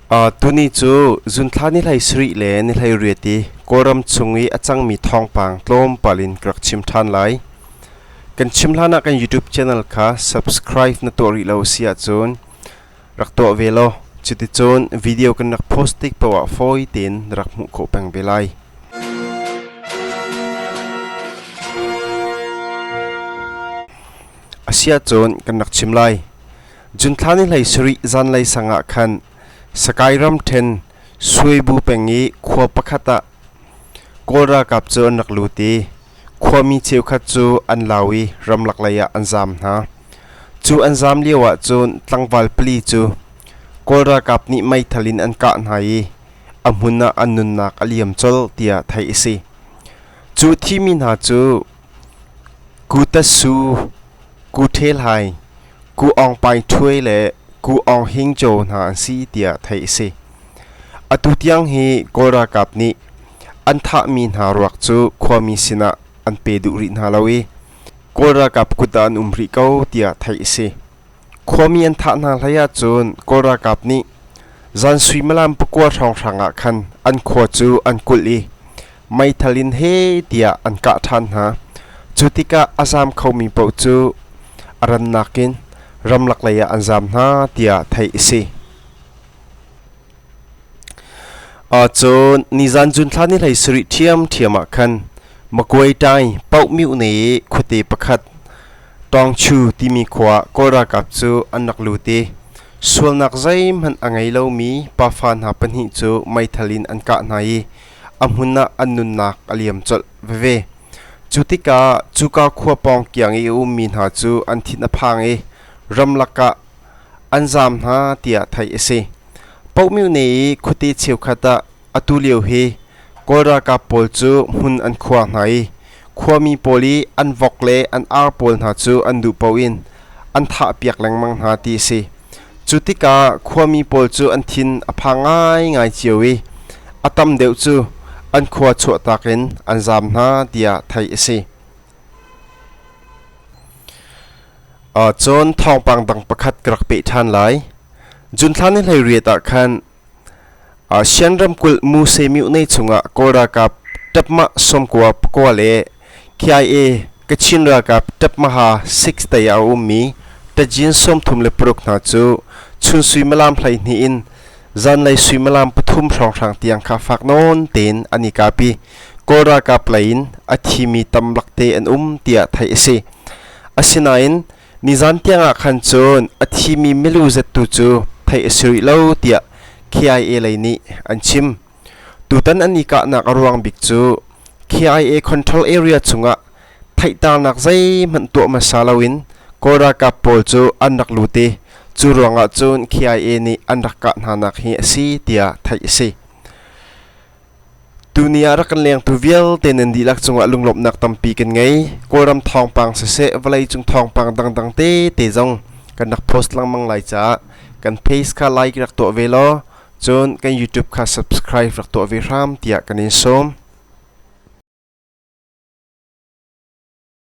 Tuni cu zunthla ni hlei sarih le ni hlei riat i Kawlram chung i a cangmi thawngpang tlawmpal in ka rak chim ṭhan lai. Kan chim hlan ah kan YouTube channel kha subscribe na tuah rih lo a si ahcun rak tuah ve law cuticun video kan rak post tik paoh ah fawi tein na rak hmuh khawh peng ve lai. A si ahcun kan rak chim lai. Junthla ni hlei sarih zanlei sang ah khan Sakai ramṭhen Suibu peng i khua pakhat ah Kawl ralkap cu an rak lut i khuami cheukhat cu an lau i ramlak lei ah an zaam hna. Cu an zaam lio ah cun tlangval pali cu Kawl ralkap nih meithal in an kah hna i a hmun ah an nunnak a liam colh tiah theih a si. Cu thimi hna cu Ku Ta Su, Ku Ṭhe Hlai, Ku Aung Pai Ṭhuai le Ku Aung Hing Kyaw hna an si tiah theih a si. Atu tiang hi Kawl ralkap nih an thahmi hna ruak cu khuami sinah an pe duh rih hna lo i Kawl ralkap kut ah an um rih ko tiah theih a si. Khuami an thah hna hlei ahcun Kawl ralkap nih zan suimilam pakua hrawnghrang ah khan an khua cu an kulh i meithal in he tiah an kah ṭhan hna. Cu tikah a zaam khomi paoh cu a rannak in ramlak lei ah an zaam hna tiah theih a si. Cun nizan June thla ni hlei sarih ṭhiamṭhiam ah khan Magway Tai Paoh-myohne i khuate pakhat Tawngchu timi khua ah Kawl ralkap cu an rak lut i sualnak zeihmanh a ngei lomi pafa hna pahnih cu meithal in an kah hna i a hmun ah an nunnak a liam colh veve. Cu tikah cuka khua pawng kiang i a ummi hna cu an thin a phang i ramlak ah an zaam hna tiah theih a si. Paohmyone i khuate cheukhat ah atu lio hi Kawl ralkap pawl cu hmun an khuar hna i khuami pawl i an vok le an ar pawl hna cu an duh paoh in an thahpiak lengmang hna ti a si. Cu tikah khuami pawl cu an thin a phang ngaingai cio i a tam deuh cu an khua chuahtak in an zaam hna tiah theih a si. Cun thawngpang dang pakhat ka rak peh ṭhan lai. June thla ni 18 ah khan Shan ramkulh Muse myone chungah Kawl ralkap Tapmah sawmkua pakua le KIA Kachin ralkap Tapmaha 6 tei ah a ummi Tajin 36 hna cu chun suimilam 12 in zanlei suimilam 3 hrawnghrang tiang kha fak nawn tein an i kap i Kawl ralkap lei in a thimi tam lakte an um tiah theih a si. Asinain Nizan tiangah khan cun a thimi milu zettu cu theih a si rih lo tiah KIA lei nih an chim. Tutan an i kahnak a ruang bik cu KIA control area chungah theihternak zeihmanh tuah hmasa loin Kawl ralkap pawl cu an rak lut i cu ruangah cun KIA nih an rak kah hnanak hi a si tiah theih a si. Tuni ah rak kan lengtu vialte nan dihlak cungah lunglawmhnak tampi kan ngei. Kawlram thawngpang siseh, vawleicung thawngpang dangdang tete zong kan rak post lengmang lai caah kan page kha like rak tuah ve law cun kan YouTube kha subscribe rak tuah ve hram tiah kan in sawm.